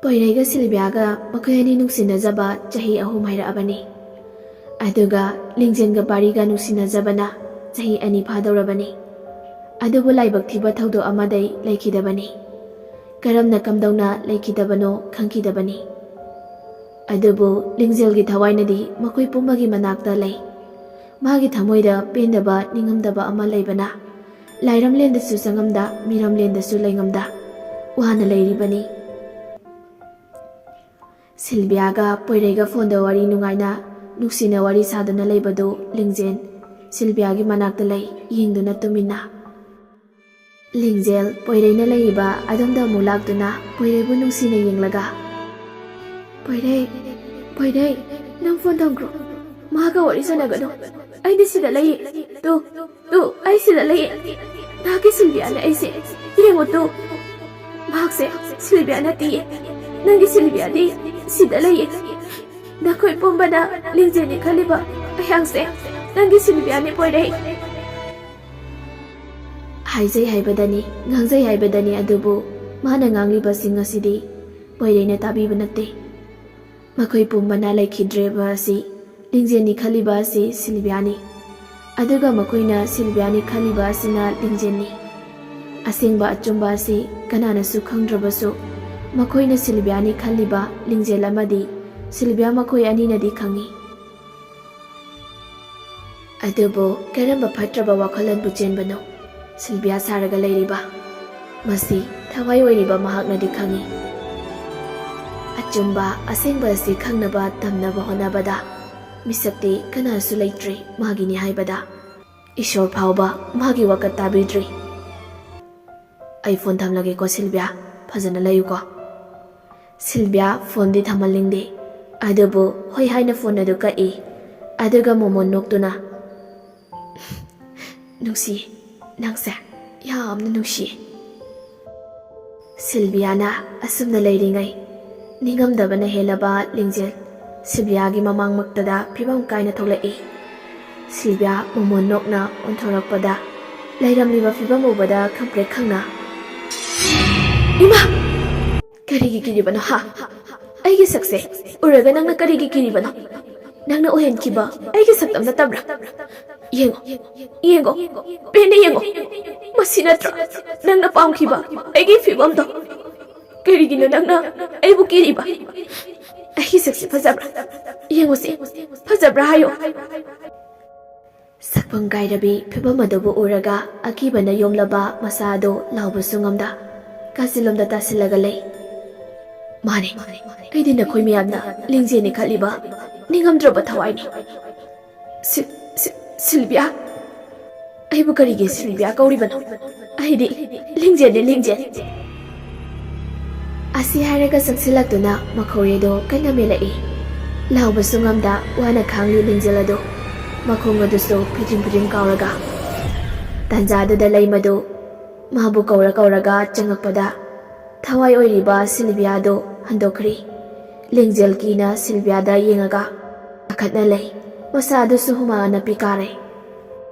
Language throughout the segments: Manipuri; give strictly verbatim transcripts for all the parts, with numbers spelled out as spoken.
ꯄꯣꯏꯔꯩꯒ ꯁꯤꯜꯕꯤꯌꯥꯒ ꯃꯈꯣꯏ ꯑꯅꯤ ꯅꯨꯡꯁꯤꯅꯖꯕ ꯆꯍꯤ ꯑꯍꯨꯝ ꯍꯥꯏꯔꯛꯑꯕꯅꯤ꯫ ꯑꯗꯨꯒ ꯂꯤꯡꯖꯦꯜꯒ ꯄꯥꯔꯤꯒ ꯅꯨꯡꯁꯤꯅꯖꯕꯅ ꯆꯍꯤ ꯑꯅꯤ ꯐꯥꯗꯧꯔꯕꯅꯤ꯫ ꯑꯗꯨꯕꯨ ꯂꯥꯏꯕꯛ ꯊꯤꯕ ꯊꯧꯗꯣꯛ ꯑꯃꯗꯩ ꯂꯩꯈꯤꯗꯕꯅꯤ꯫ ꯀꯔꯝꯅ ꯀꯝꯗꯧꯅ ꯂꯩꯈꯤꯗꯕꯅꯣ ꯈꯪꯈꯤꯗꯕꯅꯤ꯫ ꯑꯗꯨꯕꯨ ꯂꯤꯡꯖꯦꯜꯒꯤ ꯊꯋꯥꯏꯅꯗꯤ ꯃꯈꯣꯏ ꯄꯨꯝꯕꯒꯤ ꯃꯅꯥꯛꯇ ꯂꯩ꯫ ꯃꯥꯒꯤ ꯊꯃꯣꯏꯗ ꯄꯦꯟꯗꯕ ꯅꯤꯡꯉꯝꯗꯕ ꯑꯃ ꯂꯩꯕꯅ ꯂꯥꯏꯔꯝꯂꯦꯟꯗꯁꯨ ꯆꯪꯉꯝꯗ, ꯃꯤꯔꯝꯂꯦꯟꯗꯁꯨ ꯂꯩꯉꯝꯗ ꯋꯥꯅ ꯂꯩꯔꯤꯕꯅꯤ꯫ ꯁꯤꯜꯕꯤꯌꯥꯒ ꯄꯣꯏꯔꯩꯒ ꯐꯣꯟꯗ ꯋꯥꯔꯤ ꯅꯨꯡꯉꯥꯏꯅ ꯅꯨꯡꯁꯤꯅ ꯋꯥꯔꯤ ꯁꯥꯗꯨꯅ ꯂꯩꯕꯗꯨ ꯂꯤꯡꯖꯦꯜ ꯁꯤꯜꯕꯤꯌꯥꯒꯤ ꯃꯅꯥꯛꯇ ꯂꯩ, ꯌꯦꯡꯗꯨꯅ ꯇꯨꯃꯤꯟꯅ꯫ ꯂꯤꯡꯖꯦꯜ ꯄꯣꯏꯔꯩꯅ ꯂꯩꯔꯤꯕ ꯑꯗꯣꯝꯗ ꯑꯃꯨꯛ ꯂꯥꯛꯇꯨꯅ ꯄꯣꯏꯔꯩꯕꯨ ꯅꯨꯡꯁꯤꯅ ꯌꯦꯡꯂꯒ, "ꯄꯣꯏꯔꯩ, ꯄꯣꯏꯔꯩ, ꯅꯪ ꯐꯣꯟ ꯊꯝꯈ꯭ꯔꯣ꯫ ꯃꯥꯒ ꯋꯥꯔꯤ ꯁꯥꯟꯅꯒꯅꯨ꯫ ꯑꯩꯗꯤ ꯁꯤꯗ ꯂꯩꯌꯦ꯫ ꯇꯨ, ꯇꯨ, ꯑꯩ ꯁꯤꯗ ꯂꯩꯌꯦ꯫ ꯅꯍꯥꯛꯀꯤ ꯁꯤꯜꯕꯤꯌꯥꯅꯦ ꯑꯩꯁꯦ꯫ ꯌꯦꯡꯉꯨ ꯇꯨ꯫ ꯃꯍꯥꯛꯁꯦ ꯁꯤꯜꯕꯤꯌꯥ ꯅꯠꯇꯤꯌꯦ꯫ ꯅꯪꯒꯤ ꯁꯤꯜꯕꯤꯌꯥꯗꯤ ꯁꯤꯗ ꯂꯩꯌꯦ꯫ ꯅꯈꯣꯏ ꯄꯨꯝꯕꯅ ꯂꯤꯡꯖꯦꯜꯅꯤ ꯈꯜꯂꯤꯕ ꯑꯩꯍꯥꯛꯁꯦ ꯅꯪꯒꯤ ꯁꯤꯜꯕꯤꯌꯥꯅꯤ, ꯄꯣꯏꯔꯩ꯫" ꯍꯥꯏꯖꯩ ꯍꯥꯏꯕꯗꯅꯤ, ꯉꯥꯡꯖꯩ ꯍꯥꯏꯕꯗꯅꯤ, ꯑꯗꯨꯕꯨ ꯃꯥꯅ ꯉꯥꯡꯂꯤꯕꯁꯤꯡ ꯑꯁꯤꯗꯤ ꯄꯣꯏꯔꯩꯅ ꯇꯥꯕꯤꯕ ꯅꯠꯇꯦ꯫ ꯃꯈꯣꯏ ꯄꯨꯝꯕꯅ ꯂꯩꯈꯤꯗ꯭ꯔꯦꯕ ꯑꯁꯤ ꯂꯤꯡꯖꯦꯜꯅꯤ ꯈꯜꯂꯤꯕ ꯑꯁꯤ ꯁꯤꯜꯕꯤꯌꯥꯅꯤ꯫ ꯑꯗꯨꯒ ꯃꯈꯣꯏꯅ ꯁꯤꯜꯕꯤꯌꯥꯅꯤ ꯈꯜꯂꯤꯕ ꯑꯁꯤꯅ ꯂꯤꯡꯖꯦꯜꯅꯤ꯫ ꯑꯁꯦꯡꯕ ꯑꯆꯨꯝꯕ ꯑꯁꯤ ꯀꯅꯥꯅꯁꯨ ꯈꯪꯗ꯭ꯔꯕꯁꯨ, ꯃꯈꯣꯏꯅ ꯁꯤꯜꯕꯤꯌꯥꯅꯤ ꯈꯜꯂꯤꯕ ꯂꯤꯡꯖꯦꯜ ꯑꯃꯗꯤ ꯁꯤꯜꯕꯤꯌꯥ ꯃꯈꯣꯏ ꯑꯅꯤꯅꯗꯤ ꯈꯪꯏ꯫ ꯑꯗꯨꯕꯨ ꯀꯔꯝꯕ ꯐꯠꯇ꯭ꯔꯕ ꯋꯥꯈꯜꯂꯣꯟꯕꯨ ꯆꯦꯟꯕꯅꯣ ꯁꯤꯜꯕꯤꯌꯥ ꯁꯥꯔꯒ ꯂꯩꯔꯤꯕ? ꯃꯁꯤ ꯊꯋꯥꯏ ꯑꯣꯏꯔꯤꯕ ꯃꯍꯥꯛꯅꯗꯤ ꯈꯪꯏ꯫ ꯑꯆꯨꯝꯕ ꯑꯁꯦꯡꯕ ꯑꯁꯤ ꯈꯪꯅꯕ ꯇꯝꯅꯕ ꯍꯣꯠꯅꯕꯗ ꯃꯤꯁꯛꯇꯤ ꯀꯅꯥꯁꯨ ꯂꯩꯇ꯭ꯔꯤ ꯃꯥꯒꯤꯅꯤ ꯍꯥꯏꯕꯗ꯫ ꯏꯁꯣꯔ ꯐꯥꯎꯕ ꯃꯥꯒꯤ ꯋꯥꯀꯠ ꯇꯥꯕꯤꯗ꯭ꯔꯤ꯫ ꯑꯩ ꯐꯣꯟ ꯊꯝꯂꯒꯦꯀꯣ ꯁꯤꯜꯕꯤꯌꯥ, ꯐꯖꯅ ꯂꯩꯌꯨꯀꯣ꯫ ꯁꯤꯜꯕꯤꯌꯥ ꯐꯣꯟꯗꯤ ꯊꯝꯍꯟꯅꯤꯡꯗꯦ, ꯑꯗꯨꯕꯨ ꯍꯣꯏ ꯍꯥꯏꯅ ꯐꯣꯟ ꯑꯗꯨ ꯀꯛꯏ꯫ ꯑꯗꯨꯒ ꯃꯣꯃꯣꯟ ꯅꯣꯛꯇꯨꯅ, "ꯅꯨꯡꯁꯤ, ꯅꯪꯁꯦ ꯌꯥꯝꯅ ꯅꯨꯡꯁꯤ꯫" ꯁꯤꯜꯕꯤꯌꯥꯅ ꯑꯁꯨꯝꯅ ꯂꯩꯔꯤꯉꯩ, ꯅꯤꯡꯉꯝꯗꯕꯅ ꯍꯦꯜꯂꯕ ꯂꯤꯡꯖꯦꯜ ꯁꯤꯜꯕꯤꯌꯥꯒꯤ ꯃꯃꯥꯡꯃꯛꯇꯗ ꯐꯤꯕꯝ ꯀꯥꯏꯅ ꯊꯣꯛꯂꯛꯏ꯫ ꯁꯤꯜꯕꯤꯌꯥ ꯃꯣꯃꯣꯟ ꯅꯣꯛꯅ ꯑꯣꯟꯊꯣꯔꯛꯄꯗ, ꯂꯩꯔꯝꯂꯤꯕ ꯐꯤꯕꯝ ꯎꯕꯗ ꯈꯪꯄ꯭ꯔꯦꯛ ꯈꯪꯅ, "ꯏꯃꯥ! ꯀꯔꯤꯒꯤ ꯀꯤꯔꯤꯕꯅꯣ, ꯍꯥ? ꯑꯩꯒꯤ ꯁꯛꯁꯦ ꯎꯔꯒ ꯅꯪꯅ ꯀꯔꯤꯒꯤ ꯀꯤꯔꯤꯕꯅꯣ? ꯅꯪꯅ ꯑꯣꯏꯍꯟꯈꯤꯕ ꯑꯩꯒꯤ ꯁꯛꯇꯝ ꯅꯠꯇꯕ꯭ꯔꯥ? ꯌꯦꯡꯉꯣ, ꯌꯦꯡꯉꯣ, ꯄꯦꯟꯅ ꯌꯦꯡꯉꯣ꯫ ꯃꯁꯤ ꯅꯠꯇ꯭ꯔꯣ ꯅꯪꯅ ꯄꯥꯝꯈꯤꯕ ꯑꯩꯒꯤ ꯐꯤꯕꯝꯗꯣ? ꯀꯔꯤꯒꯤꯅꯣ ꯅꯪꯅ ꯑꯩꯕꯨ ꯀꯤꯔꯤꯕ? ꯑꯩꯒꯤ ꯁꯛꯁꯦ ꯐꯖꯕ꯭ꯔꯥ? ꯌꯦꯡꯉꯨꯁꯦ, ꯐꯖꯕ꯭ꯔꯥ ꯍꯥꯏꯌꯣ꯫" ꯁꯛꯐꯝ ꯀꯥꯏꯔꯕꯤ ꯐꯤꯕꯝ ꯑꯗꯨꯕꯨ ꯎꯔꯒ ꯑꯀꯤꯕꯅ ꯌꯣꯝꯂꯕ ꯃꯁꯥ ꯑꯗꯨ ꯂꯥꯎꯕꯁꯨ ꯉꯝꯗ ꯀꯥꯆꯤꯜꯂꯣꯝꯗ ꯇꯥꯁꯤꯜꯂꯒ ꯂꯩ꯫ "ꯃꯥꯅꯦ, ꯑꯩꯗꯤ ꯅꯈꯣꯏ ꯃꯌꯥꯝꯅ ꯂꯤꯡꯖꯦꯜꯅꯤ ꯈꯠꯂꯤꯕ ꯅꯤꯡꯉꯝꯗ꯭ꯔꯕ ꯊꯋꯥꯏꯅꯤ꯫ ꯁꯤ-, ꯁꯤ-, ꯁꯤꯜꯕꯤꯌꯥ? ꯑꯩꯕꯨ ꯀꯔꯤꯒꯤ ꯁꯤꯜꯕꯤꯌꯥ ꯀꯧꯔꯤꯕꯅꯣ? ꯑꯩꯗꯤ ꯂꯤꯡꯖꯦꯜꯅꯤ, ꯂꯤꯡꯖꯦꯜ꯫" ꯑꯁꯤ ꯍꯥꯏꯔꯒ ꯆꯪꯁꯤꯜꯂꯛꯇꯨꯅ ꯃꯈꯧꯔꯤ ꯑꯗꯨ ꯀꯟꯅ ꯃꯦꯜꯂꯛꯏ꯫ ꯂꯥꯎꯕꯁꯨ ꯉꯝꯗ ꯋꯥꯅ ꯈꯥꯡꯂꯤ ꯂꯤꯡꯖꯦꯜ ꯑꯗꯨ, ꯃꯈꯣꯡ ꯑꯗꯨꯁꯨ ꯐꯤꯗ꯭ꯔꯤꯡ ꯐꯤꯗ꯭ꯔꯤꯡ ꯀꯥꯎꯔꯒ꯫ ꯇꯥꯟꯖꯥꯗꯨꯗ ꯂꯩꯃꯗꯨ ꯃꯥꯕꯨ ꯀꯧꯔ ꯀꯧꯔꯒ ꯆꯪꯉꯛꯄꯗ, ꯊꯋꯥꯏ ꯑꯣꯏꯔꯤꯕ ꯁꯤꯜꯕꯤꯌꯥꯗꯨ ꯍꯟꯗꯣꯛꯈ꯭ꯔꯤ꯫ ꯂꯤꯡꯖꯦꯜ ꯀꯤꯅ ꯁꯤꯜꯕꯤꯌꯥꯗ ꯌꯦꯡꯉꯒ ꯄꯥꯈꯠꯅ ꯂꯩ꯫ ꯃꯁꯥ ꯑꯗꯨꯁꯨ ꯍꯨꯃꯥꯡ ꯑꯅꯞꯄꯤ ꯀꯥꯔꯦ꯫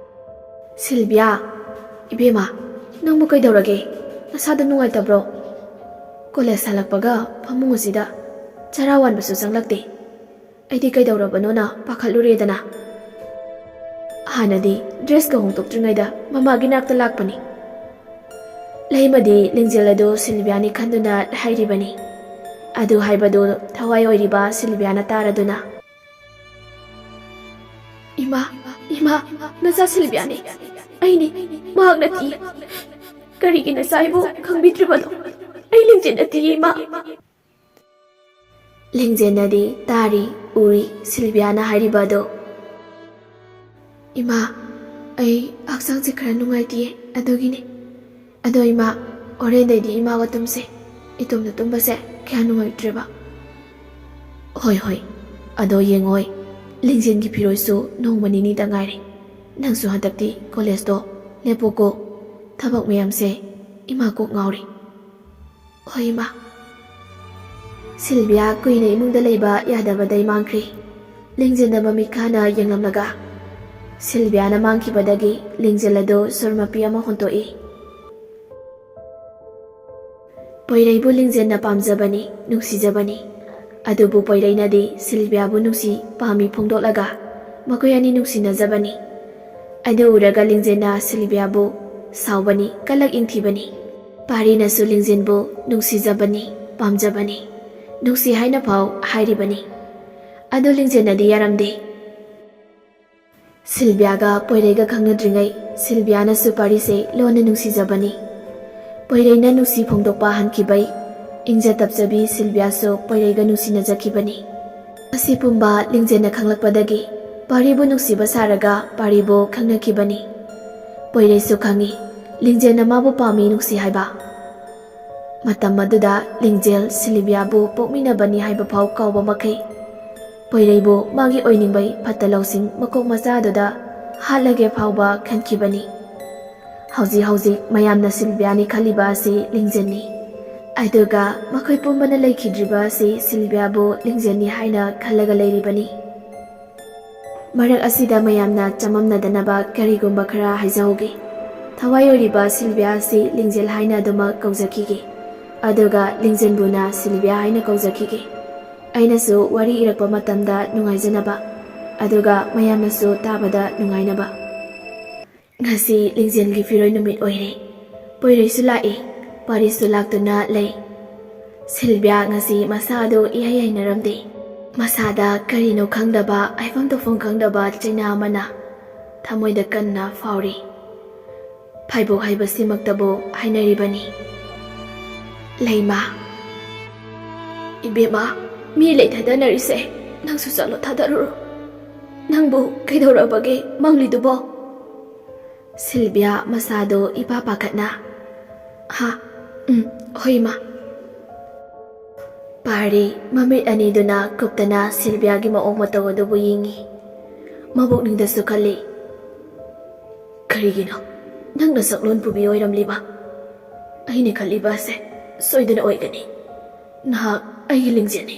"ꯁꯤꯜꯕꯤꯌꯥ, ꯏꯕꯦꯝꯃ, ꯅꯪꯕꯨ ꯀꯩꯗꯧꯔꯒꯦ? ꯅꯁꯥꯗ ꯅꯨꯡꯉꯥꯏꯇꯕ꯭ꯔꯣ? ꯀꯣꯂꯦꯖ ꯍꯜꯂꯛꯄꯒ ꯐꯃꯨꯡ ꯑꯁꯤꯗ ꯆꯔꯥ ꯋꯥꯟꯕꯁꯨ ꯆꯪꯂꯛꯇꯦ꯫ ꯑꯩꯗꯤ ꯀꯩꯗꯧꯔꯕꯅꯣꯅ ꯄꯥꯈꯠꯂꯨꯔꯦꯗꯅ꯫ ꯍꯥꯟꯅꯗꯤ ꯗ꯭ꯔꯦꯁꯀ ꯍꯣꯡꯗꯣꯛꯇ꯭ꯔꯤꯉꯩꯗ ꯃꯃꯥꯒꯤ ꯅꯥꯛꯇ ꯂꯥꯛꯄꯅꯤ꯫" ꯂꯩꯃꯗꯤ ꯂꯤꯡꯖꯦꯜ ꯑꯗꯨ ꯁꯤꯜꯕꯤꯌꯥꯅꯤ ꯈꯟꯗꯨꯅ ꯍꯥꯏꯔꯤꯕꯅꯤ꯫ ꯑꯗꯨ ꯍꯥꯏꯕꯗꯨ ꯊꯋꯥꯏ ꯑꯣꯏꯔꯤꯕ ꯁꯤꯜꯕꯤꯌꯥꯅ ꯇꯥꯔꯗꯨꯅ, "ꯏꯃꯥ, ꯏꯃꯥ, ꯅꯆꯥ ꯁꯤꯜꯕꯤꯌꯥꯅꯤ꯫ ꯑꯩꯅꯤ, ꯃꯍꯥꯛ ꯅꯠꯇꯤꯌꯦ꯫ ꯀꯔꯤꯒꯤ ꯅꯆꯥ ꯑꯩꯕꯨ ꯈꯪꯕꯤꯗ꯭ꯔꯤꯕꯅꯣ? ꯑꯩ ꯂꯤꯡꯖꯦꯜ ꯅꯠꯇꯤꯌꯦ, ꯏꯃꯥ꯫" ꯂꯤꯡꯖꯦꯜꯅꯗꯤ ꯇꯥꯔꯤ, ꯎꯔꯤ ꯁꯤꯜꯕꯤꯌꯥꯅ ꯍꯥꯏꯔꯤꯕ ꯑꯗꯣ꯫ "ꯏꯃꯥ, ꯑꯩ ꯍꯛꯆꯥꯡꯁꯦ ꯈꯔ ꯅꯨꯡꯉꯥꯏꯇꯤꯌꯦ, ꯑꯗꯨꯒꯤꯅꯦ꯫ ꯑꯗꯣ ꯏꯃꯥ, ꯍꯣꯔꯦꯟꯗꯩꯗꯤ ꯏꯃꯥꯒ ꯇꯨꯝꯁꯦ꯫ ꯏꯇꯣꯝꯇ ꯇꯨꯝꯕꯁꯦ ꯀꯌꯥ ꯅꯨꯡꯉꯥꯏꯇ꯭ꯔꯦꯕ꯫ ꯍꯣꯏ, ꯍꯣꯏ꯫ ꯑꯗꯣ ꯌꯦꯡꯉꯣꯏ, ꯂꯤꯡꯖꯦꯜꯒꯤ ꯐꯤꯔꯣꯏꯁꯨ ꯅꯣꯡꯃ ꯅꯤꯅꯤꯗ ꯉꯥꯏꯔꯦ꯫ ꯅꯪꯁꯨ ꯍꯟꯗꯛꯇꯤ ꯀꯣꯂꯦꯖꯇꯣ ꯂꯦꯞꯄꯣꯀꯣ꯫ ꯊꯕꯛ ꯃꯌꯥꯝꯁꯦ ꯏꯃꯥ ꯀꯣꯛ ꯉꯥꯎꯔꯦ꯫ ꯍꯣꯏ, ꯏꯃꯥ꯫ ꯁꯤꯜꯚꯤꯌꯥ ꯀꯨꯏꯅ ꯏꯃꯨꯡꯗ ꯂꯩꯕ ꯌꯥꯗꯕꯗꯩ ꯃꯥꯡꯈ꯭ꯔꯦ꯫ ꯂꯤꯡꯖꯦꯜꯅ ꯃꯃꯤꯠ ꯈꯥꯅ ꯌꯦꯡꯂꯝꯂꯒ, ꯁꯤꯜꯚꯤꯌꯥꯅ ꯃꯥꯡꯈꯤꯕꯗꯒꯤ ꯂꯤꯡꯖꯦꯜ ꯑꯗꯨ ꯁꯣꯔ ꯃꯄꯤ ꯑꯃ ꯍꯣꯟꯇꯣꯛꯏ꯫ ꯄꯣꯏꯔꯩꯕꯨ ꯂꯤꯡꯖꯦꯜꯅ ꯄꯥꯝꯖꯕꯅꯤ, ꯅꯨꯡꯁꯤꯖꯕꯅꯤ꯫ ꯑꯗꯨꯕꯨ ꯄꯣꯏꯔꯩꯅꯗꯤ ꯁꯤꯜꯚꯤꯌꯥꯕꯨ ꯅꯨꯡꯁꯤ ꯄꯥꯝꯃꯤ ꯐꯣꯡꯗꯣꯛꯂꯒ, ꯃꯈꯣꯏ ꯑꯅꯤ ꯅꯨꯡꯁꯤꯅꯖꯕꯅꯤ꯫ ꯑꯗꯨ ꯎꯔꯒ ꯂꯤꯡꯖꯦꯜꯅ ꯁꯤꯜꯚꯤꯌꯥꯕꯨ ꯁꯥꯎꯕꯅꯤ, ꯀꯂꯛ ꯏꯪꯊꯤꯕꯅꯤ꯫ ꯄꯥꯔꯤꯅꯁꯨ ꯂꯤꯡꯖꯦꯜꯕꯨ ꯅꯨꯡꯁꯤꯖꯕꯅꯤ, ꯄꯥꯝꯖꯕꯅꯤ, ꯅꯨꯡꯁꯤ ꯍꯥꯏꯅ ꯐꯥꯎ ꯍꯥꯏꯔꯤꯕꯅꯤ꯫ ꯑꯗꯨ ꯂꯤꯡꯖꯦꯜꯅꯗꯤ ꯌꯥꯔꯝꯗꯦ꯫ ꯁꯤꯜꯚꯤꯌꯥꯒ ꯄꯣꯏꯔꯩꯒ ꯈꯪꯅꯗ꯭ꯔꯤꯉꯩ ꯁꯤꯜꯚꯤꯌꯥꯅꯁꯨ ꯄꯥꯔꯤꯁꯦ ꯂꯣꯟꯅ ꯅꯨꯡꯁꯤꯖꯕꯅꯤ꯫ ꯄꯣꯏꯔꯩꯅ ꯅꯨꯡꯁꯤ ꯐꯣꯡꯗꯣꯛꯄ ꯍꯟꯈꯤꯕꯩ ꯏꯪꯖ ꯇꯞꯆꯕꯤ ꯁꯤꯜꯚꯤꯌꯥꯁꯨ ꯄꯣꯏꯔꯩꯒ ꯅꯨꯡꯁꯤꯅꯖꯈꯤꯕꯅꯤ꯫ ꯑꯁꯤ ꯄꯨꯝꯕ ꯂꯤꯡꯖꯦꯜꯅ ꯈꯪꯂꯛꯄꯗꯒꯤ ꯄꯥꯔꯤꯕꯨ ꯅꯨꯡꯁꯤꯕ ꯁꯥꯔꯒ ꯄꯥꯔꯤꯕꯨ ꯈꯪꯅꯈꯤꯕꯅꯤ꯫ ꯄꯣꯏꯔꯩꯁꯨ ꯈꯪꯏ ꯂꯤꯡꯖꯦꯜꯅ ꯃꯥꯕꯨ ꯄꯥꯝꯃꯤ, ꯅꯨꯡꯁꯤ ꯍꯥꯏꯕ꯫ ꯃꯇꯝ ꯑꯗꯨꯗ ꯂꯤꯡꯖꯦꯜ ꯁꯤꯜꯚꯤꯌꯥꯕꯨ ꯄꯣꯛꯃꯤꯟꯅꯕꯅꯤ ꯍꯥꯏꯕ ꯐꯥꯎ ꯀꯥꯎꯕ ꯃꯈꯩ ꯄꯣꯏꯔꯩꯕꯨ ꯃꯥꯒꯤ ꯑꯣꯏꯅꯤꯡꯕꯩ ꯐꯠꯇ ꯂꯧꯁꯤꯡ ꯃꯀꯣꯛ ꯃꯆꯥꯗꯨꯗ ꯍꯥꯠꯂꯒꯦ ꯐꯥꯎꯕ ꯈꯟꯈꯤꯕꯅꯤ꯫ ꯍꯧꯖꯤꯛ ꯍꯧꯖꯤꯛ ꯃꯌꯥꯝꯅ ꯁꯤꯜꯚꯤꯌꯥꯅꯤ ꯈꯜꯂꯤꯕ ꯑꯁꯤ ꯂꯤꯡꯖꯦꯜꯅꯤ꯫ ꯑꯗꯨꯒ ꯃꯈꯣꯏ ꯄꯨꯝꯕꯅ ꯂꯩꯈꯤꯗ꯭ꯔꯤꯕ ꯑꯁꯤ ꯁꯤꯜꯚꯤꯌꯥꯕꯨ ꯂꯤꯡꯖꯦꯜꯅꯤ ꯍꯥꯏꯅ ꯈꯜꯂꯒ ꯂꯩꯔꯤꯕꯅꯤ꯫ ꯃꯔꯛ ꯑꯁꯤꯗ ꯃꯌꯥꯝꯅ ꯆꯃꯝꯅꯗꯅꯕ ꯀꯔꯤꯒꯨꯝꯕ ꯈꯔ ꯍꯥꯏꯖꯍꯧꯒꯦ꯫ ꯊꯋꯥꯏ ꯑꯣꯏꯔꯤꯕ ꯁꯤꯜꯚꯤꯌꯥ ꯑꯁꯤ ꯂꯤꯡꯖꯦꯜ ꯍꯥꯏꯅ ꯑꯗꯨꯃꯛ ꯀꯧꯖꯈꯤꯒꯦ, ꯑꯗꯨꯒ ꯂꯤꯡꯖꯦꯜꯕꯨꯅ ꯁꯤꯜꯚꯤꯌꯥ ꯍꯥꯏꯅ ꯀꯧꯖꯈꯤꯒꯦ꯫ ꯑꯩꯅꯁꯨ ꯋꯥꯔꯤ ꯏꯔꯛꯄ ꯃꯇꯝꯗ ꯅꯨꯡꯉꯥꯏꯖꯅꯕ, ꯑꯗꯨꯒ ꯃꯌꯥꯝꯅꯁꯨ ꯇꯥꯕꯗ ꯅꯨꯡꯉꯥꯏꯅꯕ꯫ ꯉꯁꯤ ꯂꯤꯡꯖꯦꯜꯒꯤ ꯐꯤꯔꯣꯏ ꯅꯨꯃꯤꯠ ꯑꯣꯏꯔꯦ꯫ ꯄꯣꯏꯔꯩꯁꯨ ꯂꯥꯛꯏ, ꯄꯥꯔꯤꯁꯨ ꯂꯥꯛꯇꯨꯅ ꯂꯩ꯫ ꯁꯤꯜꯚꯤꯌꯥ ꯉꯁꯤ ꯃꯁꯥ ꯑꯗꯨ ꯏꯍꯩ ꯍꯩꯅꯔꯝꯗꯦ꯫ ꯃꯁꯥꯗ ꯀꯔꯤꯅꯣ ꯈꯪꯗꯕ, ꯍꯥꯏꯐꯝ ꯇꯧꯐꯝ ꯈꯪꯗꯕ ꯆꯩꯅꯥ ꯑꯃꯅ ꯊꯃꯣꯏꯗ ꯀꯟꯅ ꯐꯥꯎꯔꯤ꯫ ꯐꯥꯏꯕꯣꯛ ꯍꯥꯏꯕꯁꯤꯃꯛꯇꯕꯨ ꯍꯥꯏꯅꯔꯤꯕꯅꯤ꯫ ꯂꯩꯃ, ꯏꯕꯦꯝꯃ, ꯃꯤ ꯂꯩ ꯊꯥꯗꯅꯔꯤꯁꯦ, ꯅꯪꯁꯨ ꯆꯠꯂꯣ, ꯊꯥꯗꯔꯨꯔꯣ꯫ ꯅꯪꯕꯨ ꯀꯩꯗꯧꯔꯕꯒꯦ ꯃꯪꯂꯤꯗꯨꯕꯣ? ꯁꯤꯜꯚꯤꯌꯥ ꯃꯁꯥꯗꯣ ꯏꯄꯥ ꯄꯥꯈꯠꯅ, ꯍꯥ? ꯎꯝ, ꯍꯣꯏ, ꯏꯃꯥ꯫ ꯄꯥꯔꯤ ꯃꯃꯤꯠ ꯑꯅꯤꯗꯨꯅ ꯀꯨꯞꯇꯅ ꯁꯤꯜꯚꯤꯌꯥꯒꯤ ꯃꯑꯣꯡ ꯃꯇꯧ ꯑꯗꯨꯕꯨ ꯌꯦꯡꯉꯤ꯫ ꯃꯕꯨꯛꯅꯤꯡꯗꯁꯨ ꯈꯜꯂꯤ, "ꯀꯔꯤꯒꯤꯅꯣ ꯅꯪꯅ ꯁꯛꯂꯣꯟ ꯄꯨꯕꯤ ꯑꯣꯏꯔꯝꯂꯤꯕ? ꯑꯩꯅ ꯈꯜꯂꯤꯕ ꯑꯁꯦ ꯁꯣꯏꯗꯅ ꯑꯣꯏꯒꯅꯤ꯫ ꯅꯍꯥꯛ ꯑꯩꯒꯤ ꯂꯤꯡꯖꯦꯜꯅꯤ꯫"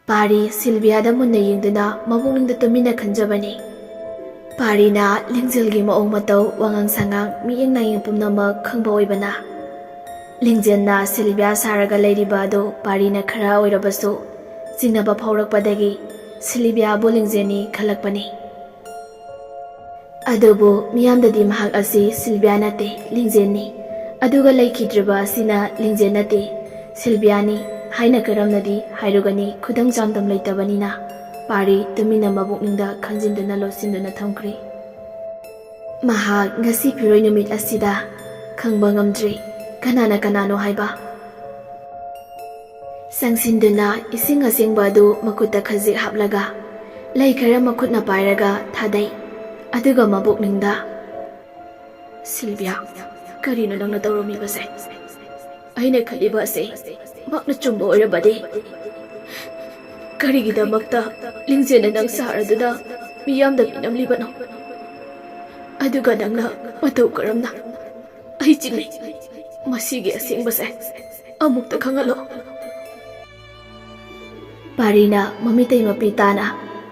ꯄꯥꯔꯤ ꯁꯤꯜꯚꯤꯌꯥꯗ ꯃꯨꯟꯅ ꯌꯦꯡꯗꯨꯅ ꯃꯕꯨꯛꯅꯤꯡꯗ ꯇꯨꯃꯤꯟꯅ ꯈꯟꯖꯕꯅꯤ꯫ ꯄꯥꯔꯤꯅ ꯂꯤꯡꯖꯦꯜꯒꯤ ꯃꯑꯣꯡ ꯃꯇꯧ, ꯋꯥꯉꯥꯡ ꯁꯉꯥꯡ, ꯃꯤꯠꯌꯦꯡ ꯅꯥꯌꯦꯡ ꯄꯨꯝꯅꯃꯛ ꯈꯪꯕ ꯑꯣꯏꯕꯅ, ꯂꯤꯡꯖꯦꯜꯅ ꯁꯤꯜꯚꯤꯌꯥ ꯁꯥꯔꯒ ꯂꯩꯔꯤꯕ ꯑꯗꯨ ꯄꯥꯔꯤꯅ ꯈꯔ ꯑꯣꯏꯔꯕꯁꯨ ꯆꯤꯡꯅꯕ ꯐꯥꯎꯔꯛꯄꯗꯒꯤ ꯁꯤꯜꯚꯤꯌꯥꯕꯨ ꯂꯤꯡꯖꯦꯜꯅꯤ ꯈꯜꯂꯛꯄꯅꯤ꯫ ꯑꯗꯨꯕꯨ ꯃꯤꯌꯥꯝꯗꯗꯤ ꯃꯍꯥꯛ ꯑꯁꯤ ꯁꯤꯜꯚꯤꯌꯥ ꯅꯠꯇꯦ, ꯂꯤꯡꯖꯦꯜꯅꯤ꯫ ꯑꯗꯨꯒ ꯂꯩꯈꯤꯗ꯭ꯔꯤꯕ ꯑꯁꯤꯅ ꯂꯤꯡꯖꯦꯜ ꯅꯠꯇꯦ, ꯁꯤꯜꯚꯤꯌꯥꯅꯤ ꯍꯥꯏꯅ ꯀꯔꯝꯅꯗꯤ ꯍꯥꯏꯔꯨꯒꯅꯤ? ꯈꯨꯗꯝ ꯆꯥꯡꯗꯝ ꯂꯩꯇꯕꯅꯤꯅ꯫ ꯄꯥꯔꯤ ꯇꯨꯃꯤꯟꯅ ꯃꯕꯨꯛꯅꯤꯡꯗ ꯈꯟꯖꯤꯟꯗꯨꯅ ꯂꯣꯠꯁꯤꯟꯗꯨꯅ ꯊꯝꯈ꯭ꯔꯤ꯫ ꯃꯍꯥꯛ ꯉꯁꯤ ꯐꯤꯔꯣꯏ ꯅꯨꯃꯤꯠ ꯑꯁꯤꯗ ꯈꯪꯕ ꯉꯝꯗ꯭ꯔꯤ ꯀꯅꯥꯅ ꯀꯅꯥꯅꯣ ꯍꯥꯏꯕ꯫ ꯆꯪꯁꯤꯟꯗꯨꯅ ꯏꯁꯤꯡ ꯑꯁꯦꯡꯕ ꯑꯗꯨ ꯃꯈꯨꯠꯇ ꯈꯖꯤꯛ ꯍꯥꯞꯂꯒ, ꯂꯩ ꯈꯔ ꯃꯈꯨꯠꯅ ꯄꯥꯏꯔꯒ ꯊꯥꯗꯩ꯫ ꯑꯗꯨꯒ ꯃꯕꯨꯛꯅꯤꯡꯗ, "ꯁꯤꯜꯚꯤꯌꯥ, ꯀꯔꯤꯅꯣ ꯅꯪꯅ ꯇꯧꯔꯝꯃꯤꯕꯁꯦ? ꯑꯩꯅ ꯈꯜꯂꯤꯕ ꯑꯁꯤ ꯃꯍꯥꯛꯅ ꯆꯨꯝꯕ ꯑꯣꯏꯔꯕꯗꯤ, ꯀꯔꯤꯒꯤꯗꯃꯛꯇ ꯂꯤꯡꯖꯦꯜꯅ ꯅꯪ ꯁꯥꯔꯗꯨꯅ ꯃꯤꯌꯥꯝꯗ ꯄꯤꯅꯝꯂꯤꯕꯅꯣ? ꯑꯗꯨꯒ ꯅꯪꯅ ꯃꯇꯧ ꯀꯔꯝꯅ ꯑꯩ ꯆꯤꯡꯅꯩ? ꯃꯁꯤꯒꯤ ꯑꯁꯦꯡꯕꯁꯦ ꯑꯃꯨꯛꯇ ꯈꯪꯍꯜꯂꯣ꯫" ꯄꯥꯔꯤꯅ ꯃꯃꯤꯇꯩ ꯃꯄꯤ ꯇꯥꯅ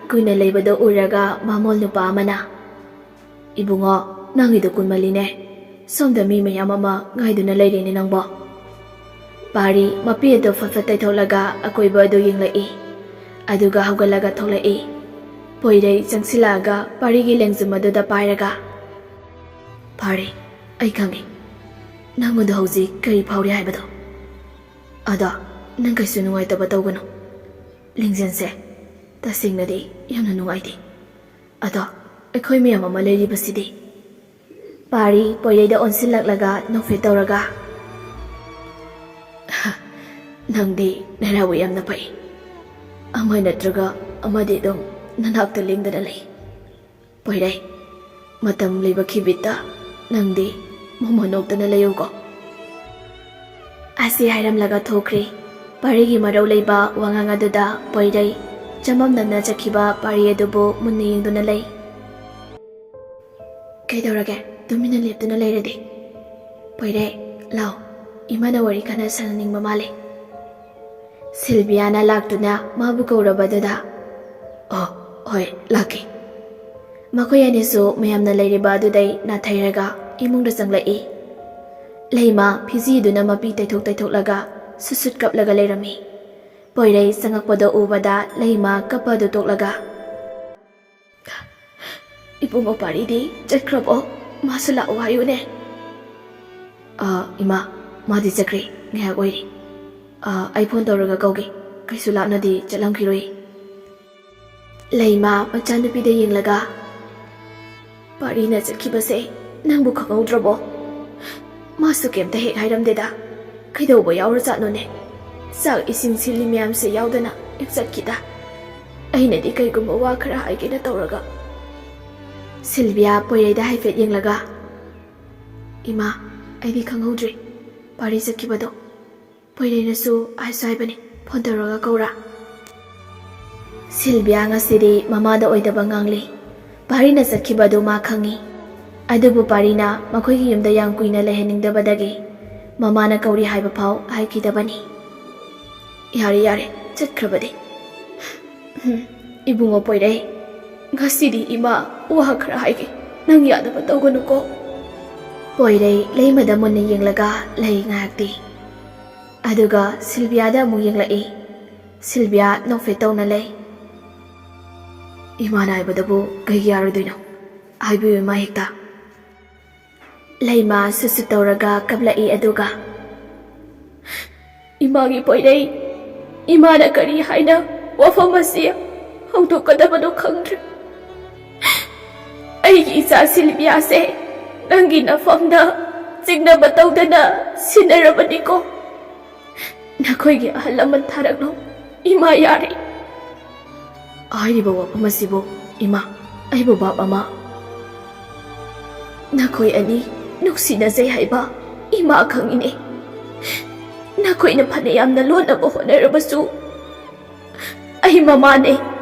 ꯀꯨꯏꯅ ꯂꯩꯕꯗ ꯎꯔꯒ ꯕꯥꯃꯣꯜ ꯅꯨꯄꯥ ꯑꯃꯅ, "ꯏꯕꯨꯡꯉꯣ, ꯅꯪꯒꯤꯗꯣ ꯀꯨꯏꯃꯜꯂꯤꯅꯦ꯫ ꯁꯣꯝꯗ ꯃꯤ ꯃꯌꯥꯝ ꯑꯃ ꯉꯥꯏꯗꯨꯅ ꯂꯩꯔꯦꯅꯦ ꯅꯪꯕꯣ꯫" ꯄꯥꯔꯤ ꯃꯄꯤ ꯑꯗꯨ ꯐꯠ ꯐꯠ ꯇꯩꯊꯣꯛꯂꯒ ꯑꯀꯣꯏꯕ ꯑꯗꯨ ꯌꯦꯡꯂꯛꯏ꯫ ꯑꯗꯨꯒ ꯍꯧꯒꯠꯂꯒ ꯊꯣꯛꯂꯛꯏ꯫ ꯄꯣꯏꯔꯩ ꯆꯪꯁꯤꯜꯂꯛꯑꯒ ꯄꯥꯔꯤꯒꯤ ꯂꯦꯡꯖꯨꯝ ꯑꯗꯨꯗ ꯄꯥꯏꯔꯒ, "ꯄꯥꯔꯤ, ꯑꯩ ꯈꯪꯉꯤ꯫ ꯅꯪꯉꯣꯟꯗ ꯍꯧꯖꯤꯛ ꯀꯔꯤ ꯐꯥꯎꯔꯤ ꯍꯥꯏꯕꯗꯣ꯫ ꯑꯗꯣ ꯅꯪ ꯀꯩꯁꯨ ꯅꯨꯡꯉꯥꯏꯇꯕ ꯇꯧꯒꯅꯨ꯫ ꯂꯤꯡꯖꯦꯜꯁꯦ ꯇꯁꯦꯡꯅꯗꯤ ꯌꯥꯝꯅ ꯅꯨꯡꯉꯥꯏꯇꯦ꯫ ꯑꯗꯣ ꯑꯩꯈꯣꯏ ꯃꯌꯥꯝ ꯑꯃ ꯂꯩꯔꯤꯕꯁꯤꯗꯤ?" ꯄꯥꯔꯤ ꯄꯣꯏꯔꯩꯗ ꯑꯣꯟꯁꯤꯜꯂꯛꯂꯒ ꯅꯣꯛꯐꯦꯠ ꯇꯧꯔꯒ, "ꯅꯪꯗꯤ ꯅꯔꯥꯕꯨ ꯌꯥꯝꯅ ꯐꯩ꯫ ꯑꯃ ꯅꯠꯇ꯭ꯔꯒ ꯑꯃꯗꯤ ꯑꯗꯨꯝ ꯅꯅꯥꯛꯇ ꯂꯦꯡꯗꯅ ꯂꯩ꯫ ꯄꯣꯏꯔꯩ, ꯃꯇꯝ ꯂꯩꯕ ꯈꯤꯕꯤꯠꯇ ꯅꯪꯗꯤ ꯃꯣꯃꯣꯟ ꯅꯣꯛꯇꯨꯅ ꯂꯩꯌꯨꯀꯣ꯫ ꯑꯁꯤ ꯍꯥꯏꯔꯝꯂꯒ ꯊꯣꯛꯈ꯭ꯔꯦ꯫ ꯄꯥꯔꯤꯒꯤ ꯃꯔꯧ ꯂꯩꯕ ꯋꯥꯉꯥꯡ ꯑꯗꯨꯗ ꯄꯣꯏꯔꯩ ꯆꯃꯝꯅꯅ ꯆꯠꯈꯤꯕ ꯄꯥꯔꯤ ꯑꯗꯨꯕꯨ ꯃꯨꯟꯅ ꯌꯦꯡꯗꯨꯅ ꯂꯩ꯫ "ꯀꯩꯗꯧꯔꯒꯦ ꯇꯨꯃꯤꯟꯅ ꯂꯦꯞꯇꯨꯅ ꯂꯩꯔꯗꯤ? ꯄꯣꯏꯔꯩ, ꯂꯥꯎ, ꯏꯃꯥꯅ ꯋꯥꯔꯤ ꯀꯟꯅ ꯁꯥꯟꯅꯅꯤꯡꯕ ꯃꯥꯜꯂꯦ꯫" ꯁꯤꯜꯚꯤꯌꯥꯅ ꯂꯥꯛꯇꯨꯅ ꯃꯥꯕꯨ ꯀꯧꯔꯕꯗꯨꯗ, "ꯑꯣ, ꯍꯣꯏ, ꯂꯥꯛꯀꯦ꯫" ꯃꯈꯣꯏ ꯑꯅꯤꯁꯨ ꯃꯌꯥꯝꯅ ꯂꯩꯔꯤꯕ ꯑꯗꯨꯗꯩ ꯅꯥꯊꯩꯔꯒ ꯏꯃꯨꯡꯗ ꯆꯪꯂꯛꯏ꯫ ꯂꯩꯃ ꯐꯤꯖꯤꯗꯨꯅ ꯃꯄꯤ ꯇꯩꯊꯣꯛ ꯇꯩꯊꯣꯛꯂꯒ ꯁꯨꯠ ꯁꯨꯠ ꯀꯞꯂꯒ ꯂꯩꯔꯝꯃꯤ꯫ ꯄꯣꯏꯔꯩ ꯆꯪꯉꯛꯄꯗ ꯎꯕꯗ ꯂꯩꯃ ꯀꯞꯄ ꯑꯗꯨ ꯇꯣꯛꯂꯒ, "ꯏꯕꯨꯡꯉꯣ ꯄꯥꯔꯤꯗꯤ ꯆꯠꯈ꯭ꯔꯕꯣ? ꯃꯥꯁꯨ ꯂꯥꯛꯑꯣ ꯍꯥꯏꯌꯨꯅꯦ꯫" "ꯑꯥ, ꯏꯃꯥ, ꯃꯥꯗꯤ ꯆꯠꯈ꯭ꯔꯦ, ꯉꯥꯏꯍꯥꯛ ꯑꯣꯏꯔꯦ꯫ ꯑꯥ, ꯑꯩ ꯐꯣꯟ ꯇꯧꯔꯒ ꯀꯧꯒꯦ, ꯀꯩꯁꯨ ꯂꯥꯞꯅꯗꯤ ꯆꯠꯂꯝꯈꯤꯔꯣꯏ꯫" ꯂꯩꯃ ꯃꯆꯥꯅꯨꯄꯤꯗ ꯌꯦꯡꯂꯒ, "ꯄꯥꯔꯤꯅ ꯆꯠꯈꯤꯕꯁꯦ ꯅꯪꯕꯨ ꯈꯪꯍꯧꯗ꯭ꯔꯕꯣ? ꯃꯥꯁꯨ ꯀꯩꯝꯇ ꯍꯦꯛ ꯍꯥꯏꯔꯝꯗꯦꯗ꯫ ꯀꯩꯗꯧꯕ ꯌꯥꯎꯔꯖꯥꯠꯅꯣꯅꯦ? ꯆꯥꯛ ꯏꯁꯤꯡ ꯁꯤꯜꯂꯤ ꯃꯌꯥꯝꯁꯦ ꯌꯥꯎꯗꯅ ꯍꯦꯛ ꯆꯠꯈꯤꯗ꯫ ꯑꯩꯅꯗꯤ ꯀꯩꯒꯨꯝꯕ ꯋꯥ ꯈꯔ ꯍꯥꯏꯒꯦꯅ ꯇꯧꯔꯒ꯫" ꯁꯤꯜꯚꯤꯌꯥ ꯄꯣꯏꯔꯩꯗ ꯍꯥꯏꯐꯦꯠ ꯌꯦꯡꯂꯒ, "ꯏꯃꯥ, ꯑꯩꯗꯤ ꯈꯪꯍꯧꯗ꯭ꯔꯦ ꯄꯥꯔꯤ ꯆꯠꯈꯤꯕꯗꯣ꯫ ꯄꯣꯏꯔꯩꯅꯁꯨ ꯍꯥꯏꯁꯨ ꯍꯥꯏꯕꯅꯤ, ꯐꯣꯟ ꯇꯧꯔꯒ ꯀꯧꯔꯥ꯫" ꯁꯤꯜꯚꯤꯌꯥ ꯉꯁꯤꯗꯤ ꯃꯃꯥꯗ ꯑꯣꯏꯗꯕ ꯉꯥꯡꯂꯤ꯫ ꯄꯥꯔꯤꯅ ꯆꯠꯈꯤꯕꯗꯨ ꯃꯥ ꯈꯪꯏ꯫ ꯑꯗꯨꯕꯨ ꯄꯥꯔꯤꯅ ꯃꯈꯣꯏꯒꯤ ꯌꯨꯝꯗ ꯌꯥꯝ ꯀꯨꯏꯅ ꯂꯩꯍꯟꯅꯤꯡꯗꯕꯗꯒꯤ ꯃꯃꯥꯅ ꯀꯧꯔꯤ ꯍꯥꯏꯕ ꯐꯥꯎ ꯍꯥꯏꯈꯤꯗꯕꯅꯤ꯫ "ꯌꯥꯔꯦ, ꯌꯥꯔꯦ, ꯆꯠꯈ꯭ꯔꯕꯗꯤ꯫ ꯍꯝ, ꯏꯕꯨꯡꯉꯣ ꯄꯣꯏꯔꯩ, ꯉꯁꯤꯗꯤ ꯏꯃꯥ ꯋꯥ ꯈꯔ ꯍꯥꯏꯒꯦ, ꯅꯪ ꯌꯥꯗꯕ ꯇꯧꯒꯅꯨꯀꯣ꯫" ꯄꯣꯏꯔꯩ ꯂꯩꯃꯗ ꯃꯨꯟꯅ ꯌꯦꯡꯂꯒ ꯂꯩ ꯉꯥꯏꯍꯥꯛꯇꯤ꯫ ꯑꯗꯨꯒ ꯁꯤꯜꯚꯤꯌꯥꯗ ꯑꯃꯨꯛ ꯌꯦꯡꯂꯛꯏ꯫ ꯁꯤꯜꯚꯤꯌꯥ ꯅꯣꯛꯐꯦꯠ ꯇꯧꯅ ꯂꯩ꯫ "ꯏꯃꯥꯅ ꯍꯥꯏꯕꯗꯕꯨ ꯀꯩꯒꯤ ꯌꯥꯔꯣꯏꯗꯣꯏꯅꯣ? ꯍꯥꯏꯕꯤꯌꯨ ꯏꯃꯥ ꯍꯦꯛꯇ꯫" ꯂꯩꯃ ꯁꯨꯠ ꯁꯨꯠ ꯇꯧꯔꯒ ꯀꯞꯂꯛꯏ꯫ ꯑꯗꯨꯒ, "ꯏꯃꯥꯒꯤ ꯄꯣꯏꯔꯩ, ꯏꯃꯥꯅ ꯀꯔꯤ ꯍꯥꯏꯅ ꯋꯥꯐꯝ ꯑꯁꯤ ꯍꯧꯗꯣꯛꯀꯗꯕꯅꯣ ꯈꯪꯗ꯭ꯔꯦ꯫ ꯑꯩꯒꯤ ꯏꯆꯥ ꯁꯤꯜꯚꯤꯌꯥꯁꯦ ꯅꯪꯒꯤ ꯅꯐꯝꯗ ꯆꯤꯡꯅꯕ ꯇꯧꯗꯅ ꯁꯤꯟꯅꯔꯕꯅꯤꯀꯣ꯫ ꯅꯈꯣꯏꯒꯤ ꯑꯍꯜ ꯂꯃꯟ ꯊꯥꯔꯛꯂꯣ, ꯏꯃꯥ, ꯌꯥꯔꯦ꯫" ꯍꯥꯏꯔꯤꯕ ꯋꯥꯐꯝ ꯑꯁꯤꯕꯨ, ꯏꯃꯥ, ꯑꯩꯕꯨ ꯚꯥꯞ ꯑꯃ꯫ ꯅꯈꯣꯏ ꯑꯅꯤ ꯅꯨꯡꯁꯤꯅꯖꯩ ꯍꯥꯏꯕ ꯏꯃꯥ ꯈꯪꯉꯤꯅꯦ꯫ ꯅꯈꯣꯏꯅ ꯐꯅ ꯌꯥꯝꯅ ꯂꯣꯟꯅꯕ ꯍꯣꯠꯅꯔꯕꯁꯨ, ꯑꯩ ꯃꯃꯥꯅꯦ꯫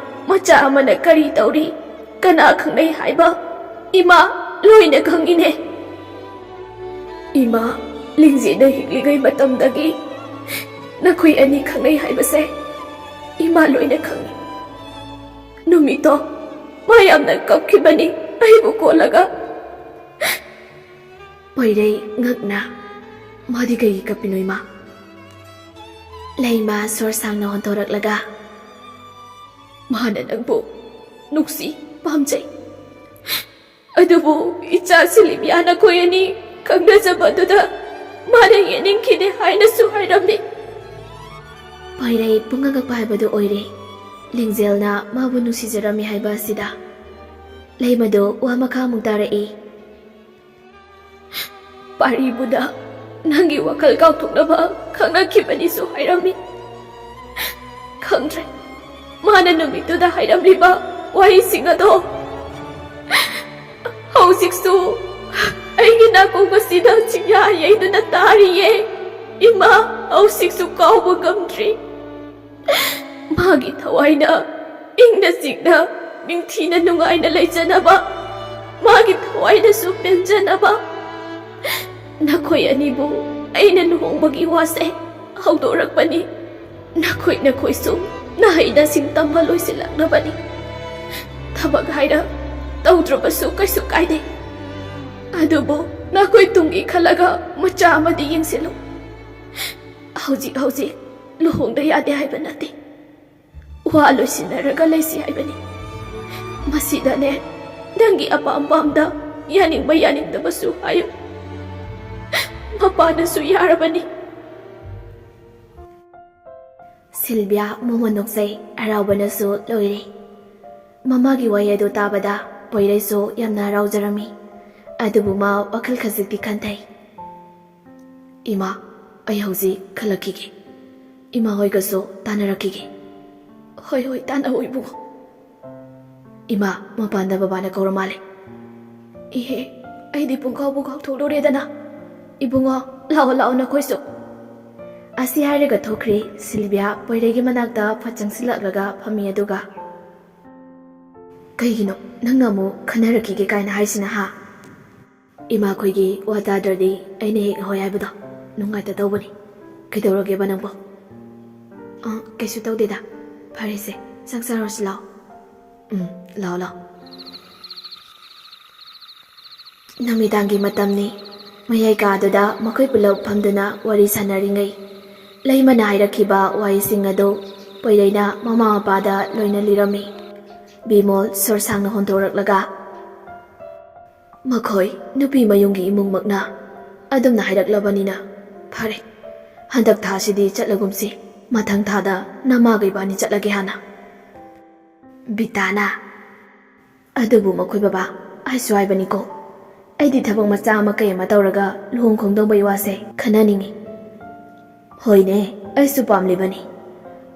ꯃꯆꯥ ꯑꯃꯅ ꯀꯔꯤ ꯇꯧꯔꯤ, ꯀꯅꯥ ꯈꯪꯅꯩ ꯍꯥꯏꯕ ꯏꯃꯥ ꯂꯣꯏꯅ ꯈꯪꯉꯤꯅꯦ꯫ ꯏꯃꯥ, ꯂꯤꯡꯖꯦꯜꯅ ꯍꯤꯡꯂꯤꯉꯩ ꯃꯇꯝꯗꯒꯤ ꯅꯈꯣꯏ ꯑꯅꯤ ꯈꯪꯅꯩ ꯍꯥꯏꯕꯁꯦ ꯏꯃꯥ ꯂꯣꯏꯅ ꯈꯪꯉꯤ꯫ ꯅꯨꯃꯤꯠꯇꯣ ꯃꯥ ꯌꯥꯝꯅ ꯀꯞꯈꯤꯕꯅꯤ ꯑꯩꯕꯨ ꯀꯣꯜꯂꯒ꯫ ꯄꯣꯏꯔꯩ ꯉꯛꯅ, "ꯃꯥꯗꯤ ꯀꯩꯒꯤ ꯀꯞꯄꯤꯅꯣ, ꯏꯃꯥ?" ꯂꯩꯃ ꯁꯣꯔ ꯁꯥꯡꯅ ꯍꯣꯟꯊꯣꯔꯛꯂꯒ, "ꯃꯥꯅ ꯅꯪꯕꯨ ꯅꯨꯡꯁꯤ, ꯄꯥꯝꯖꯩ꯫ ꯑꯗꯨꯕꯨ ꯏꯆꯥ ꯁꯤꯂꯤꯕꯤꯌꯥ ꯅꯈꯣꯏ ꯑꯅꯤ ꯈꯪꯅꯖꯕ ꯑꯗꯨꯗ ꯃꯥꯅ ꯌꯦꯠꯅꯤꯡꯈꯤꯗꯦ ꯍꯥꯏꯅꯁꯨ ꯍꯥꯏꯔꯝꯃꯤ꯫" ꯄꯣꯏꯔꯩ ꯄꯨꯡꯉꯛ ꯉꯛꯄ ꯍꯥꯏꯕꯗꯨ ꯑꯣꯏꯔꯦ꯫ ꯂꯤꯡꯖꯦꯜꯅ ꯃꯥꯕꯨ ꯅꯨꯡꯁꯤꯖꯔꯝꯃꯤ ꯍꯥꯏꯕ ꯑꯁꯤꯗ꯫ ꯂꯩꯃꯗꯨ ꯋꯥ ꯃꯈꯥ ꯑꯃꯨꯛ ꯇꯥꯔꯛꯏ꯫ "ꯄꯥꯔꯤꯕꯨꯗ ꯅꯪꯒꯤ ꯋꯥꯈꯜ ꯀꯥꯎꯊꯣꯛꯅꯕ ꯈꯪꯅꯈꯤꯕꯅꯤꯁꯨ ꯍꯥꯏꯔꯝꯃꯤ꯫ ꯈꯪꯗ꯭ꯔꯦ, ꯃꯥꯅ ꯅꯨꯃꯤꯠꯇꯨꯗ ꯍꯥꯏꯔꯝꯂꯤꯕ ꯋꯥꯍꯩꯁꯤꯡ ꯑꯗꯣ ꯍꯧꯖꯤꯛꯁꯨ ꯑꯩꯒꯤ ꯅꯥꯀꯣꯡ ꯑꯁꯤꯗ ꯆꯤꯡꯌꯥ ꯌꯩꯗꯨꯅ ꯇꯥꯔꯤꯌꯦ꯫ ꯏꯃꯥ, ꯍꯧꯖꯤꯛꯁꯨ ꯀꯥꯎꯕ ꯉꯝꯗ꯭ꯔꯤ꯫ ꯃꯥꯒꯤ ꯊꯋꯥꯏꯅ ꯏꯪꯅ ꯆꯤꯛꯅ ꯅꯤꯡꯊꯤꯅ ꯅꯨꯡꯉꯥꯏꯅ ꯂꯩꯖꯅꯕ, ꯃꯥꯒꯤ ꯊꯋꯥꯏꯅꯁꯨ ꯄꯦꯟꯖꯅꯕ, ꯅꯈꯣꯏ ꯑꯅꯤꯕꯨ ꯑꯩꯅ ꯂꯨꯍꯣꯡꯕꯒꯤ ꯋꯥꯁꯦ ꯍꯧꯗꯣꯔꯛꯄꯅꯤ꯫ ꯅꯈꯣꯏ ꯅꯈꯣꯏꯁꯨ ꯅꯍꯩ ꯅꯁꯤꯡ ꯇꯝꯕ ꯂꯣꯏꯁꯤꯜꯂꯛꯂꯕꯅꯤ꯫ ꯊꯕꯛ ꯍꯥꯏꯔ ꯇꯧꯗ꯭ꯔꯕꯁꯨ ꯀꯩꯁꯨ ꯀꯥꯏꯗꯦ꯫ ꯑꯗꯨꯕꯨ ꯅꯈꯣꯏ ꯇꯨꯡꯒꯤ ꯈꯜꯂꯒ ꯃꯆꯥ ꯑꯃꯗꯤ ꯌꯦꯡꯁꯤꯜꯂꯨ꯫ ꯍꯧꯖꯤꯛ ꯍꯧꯖꯤꯛ ꯂꯨꯍꯣꯡꯗ ꯌꯥꯗꯦ ꯍꯥꯏꯕ ꯅꯠꯇꯦ꯫ ꯋꯥ ꯂꯣꯏꯁꯤꯟꯅꯔꯒ ꯂꯩꯁꯤ ꯍꯥꯏꯕꯅꯤ꯫ ꯃꯁꯤꯗꯅꯦ, ꯅꯪꯒꯤ ꯑꯄꯥꯝ ꯄꯥꯝꯗ, ꯌꯥꯅꯤꯡꯕ ꯌꯥꯅꯤꯡꯗꯕꯁꯨ ꯍꯥꯏꯌꯨ꯫ ꯃꯄꯥꯅꯁꯨ ꯌꯥꯔꯕꯅꯤ꯫" ꯁꯤꯜꯚꯤꯌꯥ ꯃꯃꯣꯟ ꯅꯣꯛꯆꯩ, ꯍꯔꯥꯎꯕꯅꯁꯨ ꯂꯣꯏꯔꯦ꯫ ꯃꯃꯥꯒꯤ ꯋꯥꯍꯩ ꯑꯗꯨ ꯇꯥꯕꯗ ꯄꯣꯏꯔꯩꯁꯨ ꯌꯥꯝꯅ ꯍꯔꯥꯎꯖꯔꯝꯃꯤ꯫ ꯑꯗꯨꯕꯨ ꯃꯥ ꯋꯥꯈꯜ ꯈꯖꯤꯛꯇꯤ ꯈꯟꯊꯩ꯫ "ꯏꯃꯥ, ꯑꯩ ꯍꯧꯖꯤꯛ ꯈꯜꯂꯛꯈꯤꯒꯦ꯫ ꯏꯃꯥ ꯍꯣꯏꯒꯁꯨ ꯇꯥꯟꯅꯔꯛꯈꯤꯒꯦ꯫" "ꯍꯣꯏ, ꯍꯣꯏ, ꯇꯥꯟꯅꯧ ꯏꯕꯨꯡꯉꯣ꯫" "ꯏꯃꯥ, ꯃꯄꯥꯟꯗ ꯕꯕꯥꯅ ꯀꯧꯔ ꯃꯥꯜꯂꯦ꯫" "ꯏꯍꯦ, ꯑꯩꯗꯤ ꯄꯨꯡꯀꯥꯎꯕꯨ ꯀꯥꯎꯊꯣꯛꯂꯨꯔꯦꯗꯅ꯫ ꯏꯕꯨꯡꯉꯣ, ꯂꯥꯛꯑꯣ, ꯂꯥꯛꯑꯣ ꯅꯈꯣꯏꯁꯨ꯫ ꯑꯁꯤ ꯍꯥꯏꯔꯒ ꯊꯣꯛꯈ꯭ꯔꯤ꯫ ꯁꯤꯜꯚꯤꯌꯥ ꯄꯣꯏꯔꯩꯒꯤ ꯃꯅꯥꯛꯇ ꯐꯠ ꯆꯪꯁꯤꯜꯂꯛꯂꯒ ꯐꯝꯃꯤ꯫ ꯑꯗꯨꯒ, "ꯀꯩꯒꯤꯅꯣ ꯅꯪꯅ ꯑꯃꯨꯛ ꯈꯟꯅꯔꯛꯈꯤꯒꯦ ꯀꯥꯏꯅ ꯍꯥꯏꯁꯤꯅ, ꯍꯥ?" "ꯏꯃꯥꯈꯣꯏꯒꯤ ꯋꯥ ꯇꯥꯗ꯭ꯔꯗꯤ ꯑꯩꯅ ꯍꯦꯛ ꯍꯣꯏ ꯍꯥꯏꯕꯗꯣ ꯅꯨꯡꯉꯥꯏꯇ ꯇꯧꯕꯅꯤ꯫ ꯀꯩꯗꯧꯔꯒꯦꯕ ꯅꯪꯕꯣ?" "ꯑ, ꯀꯩꯁꯨ ꯇꯧꯗꯦꯗ꯫ ꯐꯔꯦꯁꯦ, ꯆꯥꯛ ꯆꯥꯔꯨꯔꯁꯤ ꯂꯥꯛꯑꯣ꯫" "ꯎꯝ, ꯂꯥꯛꯑꯣ, ꯂꯥꯛꯑꯣ꯫" ꯅꯨꯃꯤꯗꯥꯡꯒꯤ ꯃꯇꯝꯅꯤ꯫ ꯃꯌꯥꯏ ꯀꯥꯗꯨꯗ ꯃꯈꯣꯏ ꯄꯨꯂꯞ ꯐꯝꯗꯨꯅ ꯋꯥꯔꯤ ꯁꯥꯟꯅꯔꯤꯉꯩ, ꯂꯩꯃꯅ ꯍꯥꯏꯔꯛꯈꯤꯕ ꯋꯥꯍꯩꯁꯤꯡ ꯑꯗꯨ ꯄꯣꯏꯔꯩꯅ ꯃꯃꯥ ꯃꯄꯥꯗ ꯂꯣꯏꯅ ꯂꯤꯔꯝꯃꯤ꯫ ꯕꯤꯃꯣꯜ ꯁꯣꯔ ꯁꯥꯡꯅ ꯍꯣꯟꯗꯣꯔꯛꯂꯒ, "ꯃꯈꯣꯏ ꯅꯨꯄꯤ ꯃꯌꯨꯝꯒꯤ ꯏꯃꯨꯡꯃꯛꯅ ꯑꯗꯨꯝꯅ ꯍꯥꯏꯔꯛꯂꯕꯅꯤꯅ ꯐꯔꯦ꯫ ꯍꯟꯗꯛ ꯊꯥꯁꯤꯗꯤ ꯆꯠꯂꯒꯨꯝꯁꯤ꯫ ꯃꯊꯪ ꯊꯥꯗ ꯅꯃꯥꯒ ꯏꯕꯥꯅꯤ ꯆꯠꯂꯒꯦ ꯍꯥꯟꯅ꯫" ꯕꯤꯇꯥꯅ, "ꯑꯗꯨꯕꯨ ꯃꯈꯣꯏ ꯕꯕꯥ, ꯍꯥꯏꯁꯨ ꯍꯥꯏꯕꯅꯤꯀꯣ, ꯑꯩꯗꯤ ꯊꯕꯛ ꯃꯆꯥ ꯑꯃ ꯀꯩ ꯑꯃ ꯇꯧꯔꯒ ꯂꯨꯍꯣꯡ ꯈꯣꯡꯗꯣꯡꯕꯒꯤ ꯋꯥꯁꯦ ꯈꯟꯅꯅꯤꯡꯉꯤ꯫" "ꯍꯣꯏꯅꯦ, ꯑꯩꯁꯨ ꯄꯥꯝꯂꯤꯕꯅꯤ꯫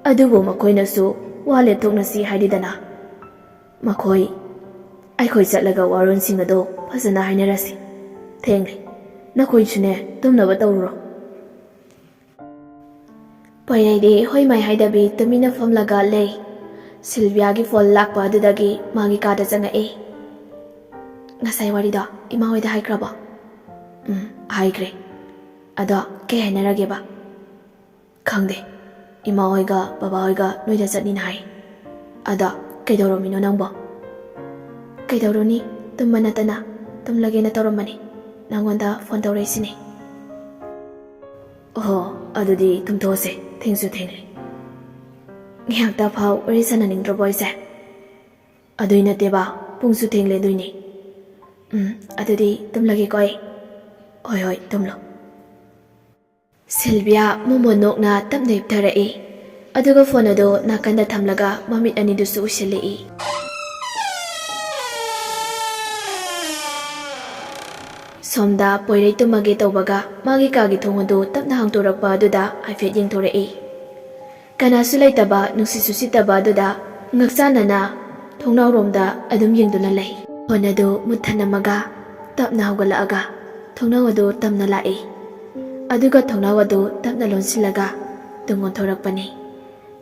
ꯑꯗꯨꯕꯨ ꯃꯈꯣꯏꯅꯁꯨ ꯋꯥ ꯂꯦꯞꯊꯣꯛꯅꯁꯤ ꯍꯥꯏꯔꯤꯗꯅ꯫ ꯃꯈꯣꯏ, ꯑꯩꯈꯣꯏ ꯆꯠꯂꯒ ꯋꯥꯔꯣꯜꯁꯤꯡ ꯑꯗꯣ ꯐꯖꯅ ꯍꯥꯏꯅꯔꯁꯤ꯫ ꯊꯦꯡꯂꯦ, ꯅꯈꯣꯏꯁꯨꯅꯦ, ꯇꯨꯝꯅꯕ ꯇꯧꯔꯨꯔꯣ꯫" ꯄꯣꯏꯔꯩꯗꯤ ꯍꯣꯏ ꯃꯥꯏ ꯍꯥꯏꯗꯕꯤ ꯇꯨꯃꯤꯟꯅ ꯐꯝꯂꯒ ꯂꯩ꯫ ꯁꯤꯜꯚꯤꯌꯥꯒꯤ ꯐꯣꯟ ꯂꯥꯛꯄ ꯑꯗꯨꯗꯒꯤ ꯃꯥꯒꯤ ꯀꯥꯗ ꯆꯪꯉꯛꯏ꯫ "ꯉꯁꯥꯏ ꯋꯥꯔꯤꯗꯣ ꯏꯃꯥ ꯍꯣꯏꯗ ꯍꯥꯏꯈ꯭ꯔꯕꯣ?" "ꯎꯝ, ꯍꯥꯏꯈ꯭ꯔꯦ꯫ ꯑꯗꯣ ꯀꯩ ꯍꯥꯏꯅꯔꯒꯦꯕ?" "ꯈꯪꯗꯦ꯫ ꯏꯃꯥ ꯍꯣꯏꯒ ꯕꯕꯥ ꯍꯣꯏꯒ ꯅꯣꯏꯗ ꯆꯠꯅꯤꯅ ꯍꯥꯏ꯫ ꯑꯗꯣ ꯀꯩꯗꯧꯔꯝꯃꯤꯅꯣ ꯅꯪꯕꯣ?" "ꯀꯩꯗꯧꯔꯨꯅꯤ? ꯇꯨꯝꯕ ꯅꯠꯇꯅ꯫ ꯇꯨꯝꯂꯒꯦꯅ ꯇꯧꯔꯝꯕꯅꯤ꯫ ꯅꯪꯉꯣꯟꯗ ꯐꯣꯟ ꯇꯧꯔꯛꯏꯁꯤꯅꯤ꯫" "ꯑꯣꯍꯣ, ꯑꯗꯨꯗꯤ ꯇꯨꯝꯊꯣꯛꯑꯁꯦ, ꯊꯦꯡꯁꯨ ꯊꯦꯡꯂꯦ꯫" "ꯉꯥꯏꯍꯥꯛꯇ ꯐꯥꯎ ꯋꯥꯔꯤ ꯁꯥꯟꯅꯅꯤꯡꯗ꯭ꯔꯕꯣ ꯑꯩꯁꯦ?" "ꯑꯗꯨꯏ ꯅꯠꯇꯦꯕ, ꯄꯨꯡꯁꯨ ꯊꯦꯡꯂꯦ ꯑꯗꯨꯏꯅꯤ꯫" "ꯎꯝ, ꯑꯗꯨꯗꯤ ꯇꯨꯝꯂꯒꯦꯀꯣ ꯑꯩ꯫" "ꯍꯣꯏ, ꯍꯣꯏ, ꯇꯨꯝꯂꯣ꯫" ꯁꯤꯜꯚꯤꯌꯥ ꯃꯣꯃꯣꯟ ꯅꯣꯛꯅ ꯇꯞꯅ ꯍꯤꯞꯊꯔꯛꯏ꯫ ꯑꯗꯨꯒ ꯐꯣꯟ ꯑꯗꯨ ꯅꯥꯀꯟꯗ ꯊꯝꯂꯒ ꯃꯃꯤꯠ ꯑꯅꯤꯗꯨꯁꯨ ꯎꯏꯁꯤꯜꯂꯛꯏ꯫ ꯁꯣꯝꯗ ꯄꯣꯏꯔꯩ ꯇꯨꯝꯃꯒꯦ ꯇꯧꯕꯒ ꯃꯥꯒꯤ ꯀꯥꯒꯤ ꯊꯣꯡ ꯑꯗꯨ ꯇꯞꯅ ꯍꯥꯡꯗꯣꯔꯛꯄ ꯑꯗꯨꯗ ꯍꯥꯏꯐꯦꯠ ꯌꯦꯡꯊꯣꯔꯛꯏ꯫ ꯀꯅꯥꯁꯨ ꯂꯩꯇꯕ, ꯅꯨꯡꯁꯤꯠꯁꯨ ꯁꯤꯠꯇꯕ ꯑꯗꯨꯗ ꯉꯛꯆꯥꯟꯅꯅ ꯊꯣꯡꯅꯥꯎꯔꯣꯝꯗ ꯑꯗꯨꯝ ꯌꯦꯡꯗꯨꯅ ꯂꯩ꯫ ꯐꯣꯟ ꯑꯗꯨ ꯃꯨꯠ ꯊꯅꯝꯃꯒ ꯇꯞꯅ ꯍꯧꯒꯠꯂꯛꯑꯒ ꯊꯣꯡꯅꯥꯎ ꯑꯗꯨ ꯇꯞꯅ ꯂꯥꯛꯏ꯫ ꯑꯗꯨꯒ ꯊꯣꯡꯅꯥꯎ ꯑꯗꯨ ꯇꯞꯅ ꯂꯣꯟꯁꯤꯜꯂꯒ ꯇꯨꯡ ꯑꯣꯟꯊꯣꯔꯛꯄꯅꯤ꯫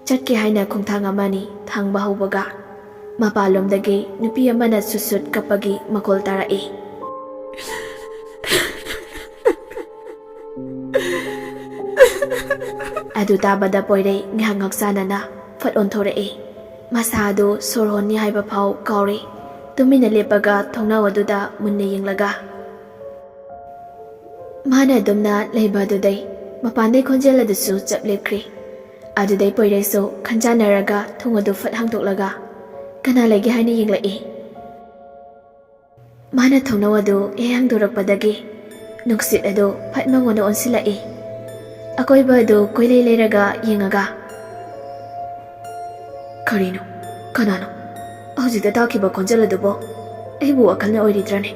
ꯆꯠꯀꯦ ꯍꯥꯏꯅ ꯈꯣꯡꯊꯥꯡ ꯑꯃꯅꯤ ꯊꯥꯡꯕ ꯍꯧꯕꯒ, ꯃꯄꯥꯟꯂꯣꯝꯗꯒꯤ ꯅꯨꯄꯤ ꯑꯃꯅ ꯁꯨꯠ ꯁꯨꯠ ꯀꯞꯄꯒꯤ ꯃꯈꯣꯜ ꯇꯥꯔꯛꯏ꯫ ꯑꯗꯨ ꯇꯥꯕꯗ ꯄꯣꯏꯔꯩ ꯉꯥꯏꯍꯥꯛ ꯉꯥꯎꯆꯥꯅꯅ ꯐꯠ ꯑꯣꯟꯊꯣꯔꯛꯏ꯫ ꯃꯁꯥ ꯑꯗꯨ ꯁꯣꯔ ꯍꯣꯟꯅꯤ ꯍꯥꯏꯕ ꯐꯥꯎ ꯀꯥꯎꯔꯦ꯫ ꯇꯨꯃꯤꯟꯅ ꯂꯦꯞꯄꯒ ꯊꯣꯡꯅꯥꯎ ꯑꯗꯨꯗ ꯃꯨꯟꯅ ꯌꯦꯡꯂꯒ, ꯃꯥꯅ ꯑꯗꯨꯝꯅ ꯂꯩꯕ ꯑꯗꯨꯗꯩ ꯃꯄꯥꯟꯗꯩ ꯈꯣꯟꯖꯦꯜ ꯑꯗꯨꯁꯨ ꯆꯞ ꯂꯦꯞꯈ꯭ꯔꯦ꯫ ꯑꯗꯨꯗꯩ ꯄꯣꯏꯔꯩꯁꯨ ꯈꯟꯖꯥꯟꯅꯔꯒ ꯊꯣꯡ ꯑꯗꯨ ꯐꯠ ꯍꯥꯡꯗꯣꯛꯂꯒ ꯀꯅꯥ ꯂꯩꯒꯦ ꯍꯥꯏꯅ ꯌꯦꯡꯂꯛꯏ꯫ ꯃꯥꯅ ꯊꯣꯡꯅꯥꯎ ꯑꯗꯨ ꯍꯦꯛ ꯍꯥꯡꯗꯣꯔꯛꯄꯗꯒꯤ ꯅꯨꯡꯁꯤꯠ ꯑꯗꯨ ꯐꯠ ꯃꯉꯣꯟꯗ ꯑꯣꯟꯁꯤꯜꯂꯛꯏ꯫ ꯑꯀꯣꯏꯕ ꯑꯗꯨ ꯀꯣꯏꯂꯩ ꯂꯩꯔꯒ ꯌꯦꯡꯉꯒ, "ꯀꯔꯤꯅꯣ? ꯀꯅꯥꯅꯣ? ꯍꯧꯖꯤꯛꯇ ꯇꯥꯈꯤꯕ ꯈꯣꯟꯖꯦꯜ ꯑꯗꯨꯕꯨ ꯑꯩꯕꯨ ꯋꯥꯈꯜꯅ ꯑꯣꯏꯔꯤꯗ꯭ꯔꯅꯦ?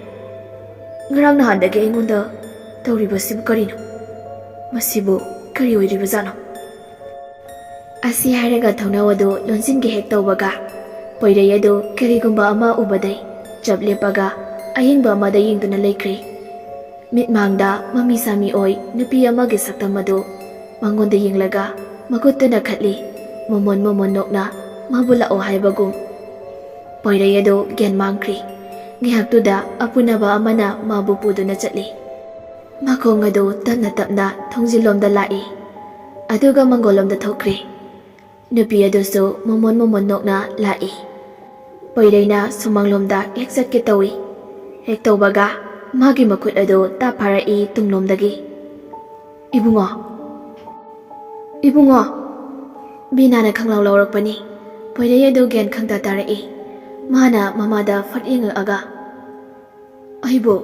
ꯉꯔꯥꯡ ꯅꯍꯥꯟꯗꯒꯤ ꯑꯩꯉꯣꯟꯗ ꯇꯧꯔꯤꯕꯁꯤꯕꯨ ꯀꯔꯤꯅꯣ? ꯃꯁꯤꯕꯨ ꯀꯔꯤ ꯑꯣꯏꯔꯤꯕꯖꯥꯠꯅꯣ?" ꯑꯁꯤ ꯍꯥꯏꯔꯒ ꯊꯣꯡꯅꯥꯎ ꯑꯗꯨ ꯂꯣꯟꯁꯤꯟꯒꯦ ꯍꯦꯛ ꯇꯧꯕꯒ, ꯄꯣꯏꯔꯩ ꯑꯗꯨ ꯀꯔꯤꯒꯨꯝꯕ ꯑꯃ ꯎꯕꯗꯩ ꯆꯞ ꯂꯦꯞꯄꯒ ꯑꯌꯦꯡꯕ ꯑꯃꯗ ꯌꯦꯡꯗꯨꯅ ꯂꯩꯈ꯭ꯔꯦ꯫ ꯃꯤꯠꯃꯥꯡꯗ ꯃꯃꯤ ꯁꯥꯃꯤ ꯑꯣꯏ ꯅꯨꯄꯤ ꯑꯃꯒꯤ ꯁꯛꯇꯝ ꯑꯗꯨ ꯃꯉꯣꯟꯗ ꯌꯦꯡꯂꯒ ꯃꯈꯨꯠꯇꯨꯅ ꯈꯠꯂꯤ, ꯃꯣꯃꯣꯟ ꯃꯣꯃꯣꯟ ꯅꯣꯛꯅ ꯃꯥꯕꯨ ꯂꯥꯛꯑꯣ ꯍꯥꯏꯕꯒꯨꯝ꯫ ꯄꯣꯏꯔꯩ ꯑꯗꯨ ꯒ꯭ꯌꯥꯟ ꯃꯥꯡꯈ꯭ꯔꯦ꯫ ꯉꯥꯏꯍꯥꯛꯇꯨꯗ ꯑꯄꯨꯅꯕ ꯑꯃꯅ ꯃꯥꯕꯨ ꯄꯨꯗꯨꯅ ꯆꯠꯂꯤ꯫ ꯃꯈꯣꯡ ꯑꯗꯨ ꯇꯞꯅ ꯇꯞꯅ ꯊꯣꯡꯖꯤꯜꯂꯣꯝꯗ ꯂꯥꯛꯏ, ꯑꯗꯨꯒ ꯃꯪꯒꯣꯜꯂꯣꯝꯗ ꯊꯣꯛꯈ꯭ꯔꯦ꯫ ꯅꯨꯄꯤ ꯑꯗꯨꯁꯨ ꯃꯣꯃꯣꯟ ꯃꯣꯃꯣꯟ ꯅꯣꯛꯅ ꯂꯥꯛꯏ꯫ ꯄꯣꯏꯔꯩꯅ ꯁꯨꯃꯥꯡꯂꯣꯝꯗ ꯍꯦꯛ ꯆꯠꯀꯦ ꯇꯧꯏ꯫ ꯍꯦꯛ ꯇꯧꯕꯒ ꯃꯥꯒꯤ ꯃꯈꯨꯠ ꯑꯗꯨ ꯇꯥꯞ ꯐꯥꯔꯛꯏ ꯇꯨꯡꯂꯣꯝꯗꯒꯤ꯫ "ꯏꯕꯨꯡꯉꯣ! ꯏꯕꯨꯡꯉꯣ!" ꯕꯤꯅꯥꯅ ꯈꯪꯂꯥꯎ ꯂꯥꯎꯔꯛꯄꯅꯤ꯫ ꯄꯣꯏꯔꯩ ꯑꯗꯨ ꯒ꯭ꯌꯥꯟ ꯈꯪꯇꯥ ꯇꯥꯔꯛꯏ꯫ ꯃꯥꯅ ꯃꯃꯥꯗ ꯐꯠ ꯌꯦꯡꯉꯛꯑꯒ, "ꯑꯩꯕꯨ,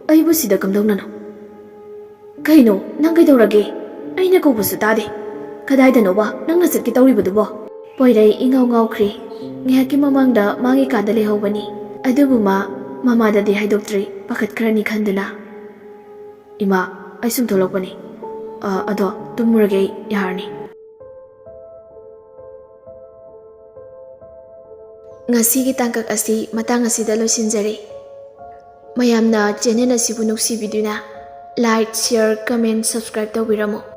ꯑꯩꯕꯨ ꯁꯤꯗ ꯀꯝꯗꯧꯅꯅꯣ? ꯀꯩꯅꯣ, ꯅꯪ ꯀꯩꯗꯧꯔꯒꯦ? ꯑꯩꯅ ꯀꯧꯕꯁꯨ ꯇꯥꯗꯦ꯫ ꯀꯗꯥꯏꯗꯅꯣꯕ ꯅꯪꯅ ꯆꯠꯀꯦ ꯇꯧꯔꯤꯕꯗꯨꯕꯣ?" ꯄꯣꯏꯔꯩ ꯏꯉꯥꯎ ꯉꯥꯎꯈ꯭ꯔꯦ꯫ ꯉꯥꯏꯍꯥꯛꯀꯤ ꯃꯃꯥꯡꯗ ꯃꯥꯒꯤ ꯀꯥꯗ ꯂꯩꯍꯧꯕꯅꯤ꯫ ꯑꯗꯨꯕꯨ ꯃꯥ ꯃꯃꯥꯗꯗꯤ ꯍꯥꯏꯗꯣꯛꯇ꯭ꯔꯤ, ꯄꯥꯈꯠꯈ꯭ꯔꯅꯤ ꯈꯟꯗꯨꯅ꯫ "ꯏꯃꯥ, ꯑꯩ ꯁꯨꯝ ꯊꯣꯛꯂꯛꯄꯅꯤ꯫ ꯑ, ꯑꯗꯣ ꯇꯨꯝꯃꯨꯔꯒꯦ ꯑꯩ, ꯌꯥꯔꯅꯤ꯫" ꯉꯁꯤꯒꯤ ꯇꯥꯡꯀꯛ ꯑꯁꯤ ꯃꯇꯥꯡ ꯑꯁꯤꯗ ꯂꯣꯏꯁꯤꯟꯖꯔꯦ꯫ ꯃꯌꯥꯝꯅ ꯆꯦꯅꯦꯜ ꯑꯁꯤꯕꯨ ꯅꯨꯡꯁꯤꯕꯤꯗꯨꯅ ꯂꯥꯏꯛ, ꯁꯤꯌꯔ, ꯀꯃꯦꯟ, ꯁꯕꯁꯀ꯭ꯔꯥꯏꯕ ꯇꯧꯕꯤꯔꯝꯃꯨ꯫